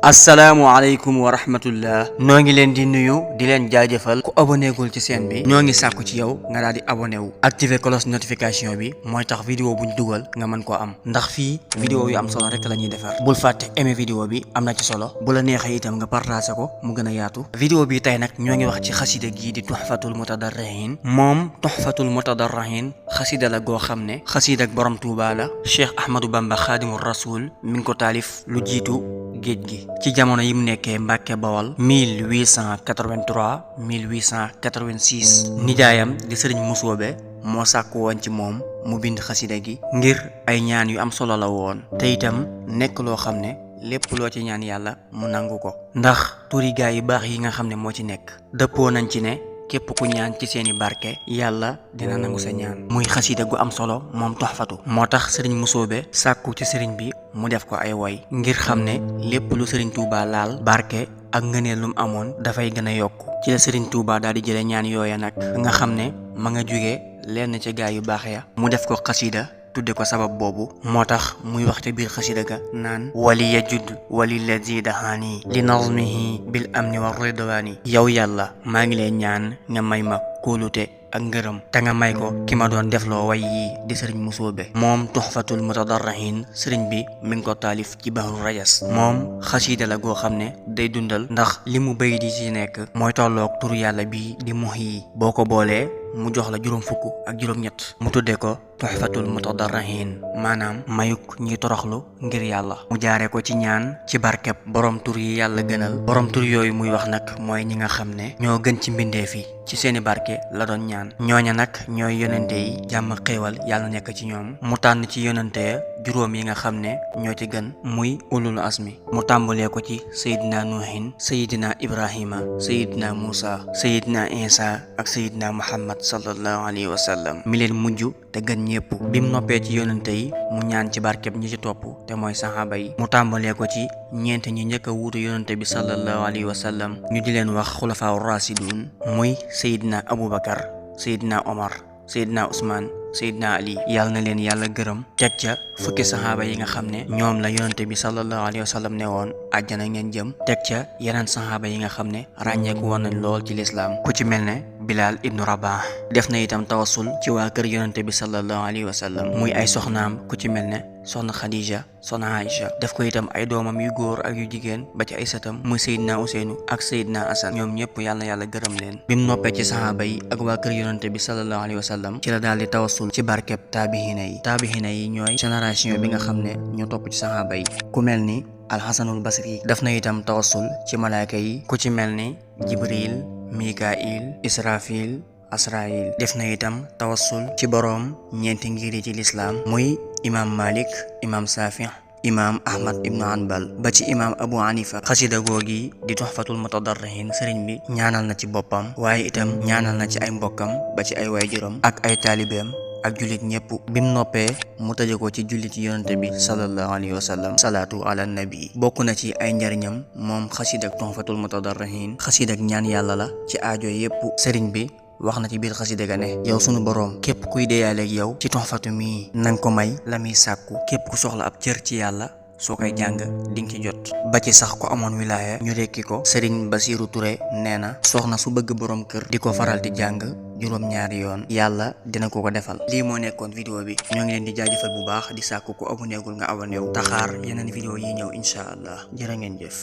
asalaamaaleykum wa rahmatullah noo ngi leen di nuyu di leen jaajëfal ku abonné gul ci chaîne bi ñoo ngi sàkku ci yow nga daal di abonné wu activer cloche notification bi mooy tax vidéo buñ dugal nga mën koo am ndax fii vidéo yu am solo rek la ñuy defar bul fàtte aimer vidéo bi am na ci solo bu la neexee itam nga partagé ko mu gën a yaatu vidéo bi tey nag ñoo ngi wax ci xasida gii di tuhfatul mutadarrihin moom tuhfatul mutadarrihin xasida la goo xam ne xasida ak borom Tuuba la Cheikh Ahmadou Bamba Xaadimu Rasul mi ngi ko taalif lu jiitu géej gi ci jamono yi mu nekkee Mbàkke Bawol 1883 1886 nijaayam di sëriñ Musoobe moo sàkk woon ci moom mu bind xasida gi ngir ay ñaan yu am solo la woon te itam nekk loo xam ne lépp loo ci ñaan yàlla mu nangu ko ndax turi gaa yi baax yi nga xam ne moo ci nekk dëppoo nañ ci ne képp ku ñaan ci seeni barke yàlla dina nangu sa ñaan muy xasida gu am solo moom Tuhfatu moo tax sëriñ Musoobe sàkku ci sëriñ bi mu def ko ay woy ngir xam ne lépp lu sëriñ Touba laal barke ak ngëneel lu mu amoon dafay gën a yokk ci la sëriñ Touba daal di jële ñaan yooya nag nga xam ne ma nga jóge lenn ci gaa yu baax ya mu def ko xasida tudde ko sabab boobu moo tax muy wax te biir xasida ga naan wali yajud wali lazi dahaani li nazmihi bil amni wa ridwaani yow yàlla maa ngi leen ñaan nga may ma kóolute ak ngërëm te nga may ko ki ma doon defloo way yi di sëriñ Musoobe moom Tuhfatul Mutadarrihin sëriñ bi mi ngi ko taalif ci Bahru Rajas moom xasida la goo xam ne day dundal ndax li mu bay di ci nekk mooy tolloog turu yàlla bii di Muhyi boo ko boolee mu jox la juróom fukk ak juróom-ñett mu tuddee ko Tuhfatul Mutadarrihin maanaam mayuk ñi toroxlu ngir yàlla mu jaaree ko ci ñaan ci barkeb borom tur yi yàlla gënal borom tur yooyu muy wax nag mooy ñi nga xam ne ñoo gën ci mbindeef yi ci seeni barke la doon ñaan ñooña nag ñooy yonente yi jàmm xéewal yàlla nekk ci ñoom mu tànn ci yonente ya juróom yi nga xam ne ñoo ci gën muy ulul asmi mu tàmbalee ko ci sayidina nuuhin sayidina ibrahima sayidina muusa sayidina isa ak sayidina muhammad sallallahu alayhi wa sallam mi leen mujj te gën ñépp bi mu noppee ci yonente yi mu ñaan ci barkeb ñi ci topp te mooy saxaaba yi mu tàmbalee ko ci ñeent ñi njëkk a wuutu yonente bi sallallahu alayhi wa sallam ñu di leen wax xulafaa rasidun muy sayidina abubakar sayidina omar sayidina usman sayidina ali yàlla na leen yàlla gërëm teg ca fukki saxaaba yi nga xam ne ñoom la yonente bi sallallahu alayhi wa sallam ne woon àjjana ngeen jëm teg ca yeneen saxaaba yi nga xam ne ràññeeku woon nañ lool ci lislaam ku ci mel ne Bilal ibnu Rabah def na itam tawassul ci waa kër yonente bi sallallahu alayhi wa sallam muy ay soxnaam ku ci mel ne soxna Khadija soxna Aïcha def ko itam ay doomam yu góor ak yu jigéen ba ci ay sëtam muy Seydina Ousseynou ak Seydina Assane ñoom ñëpp yàlla na yàlla gërëm leen bi mu noppee ci saxaaba yi ak waa kër yonente bi sallallahu alayhi wa sallam ci la daal di tawassul ci barkeb taabihina yi ñooy génération bi nga xam ne ñoo topp ci saxaaba yi ku mel ni alxasanul basri def na itam tawassul ci malaaka yi ku ci mel ni jibril mikail israfil asrail def na itam tawassul ci boroom ñeenti ngir yi ci lislaam muy imam malik imam safi imaam ahmad ibnu hanbal ba ci imaam abu hanifa xasida googi di Tuhfatul Mutadarrihin sëriñ bi ñaanal na ci boppam waaye itam ñaanal na ci ay mbokkam ba ci ay waajuram ak ay taalibeem ak jullit ñëpp bim noppee mu tëje ko ci jullit yonente bi sallallahu alayhi wa sallam salaatu ala nabi bokk na ci ay njariñam moom xasida ak Tuhfatul Mutadarrihin xasida ak ñaan yàlla la ci aajo yëpp sëriñ bi wax na ci biir xasida ga ne yow sunu boroom képp kuy deeyaaleeg yow ci Tuhfatu mii nanga ko may la muy sàkku képp ku soxla ab cër ci yàlla soo koy jàng di nga ci jot ba ci sax ko amoon wilaaya ñu rekki ko Serigne Bassirou Touré nee na soxna su bëgg boroom kër di ko faral di jàng juróom-ñaari yoon yàlla dina ko defal lii moo nekkoon vidéo bi ñoo ngi leen di jaajëfal bu baax di sàkku ko abonné gul nga abonné wu taxaar yeneen vidéo yi ñëw incha allah jërë ngeen jëf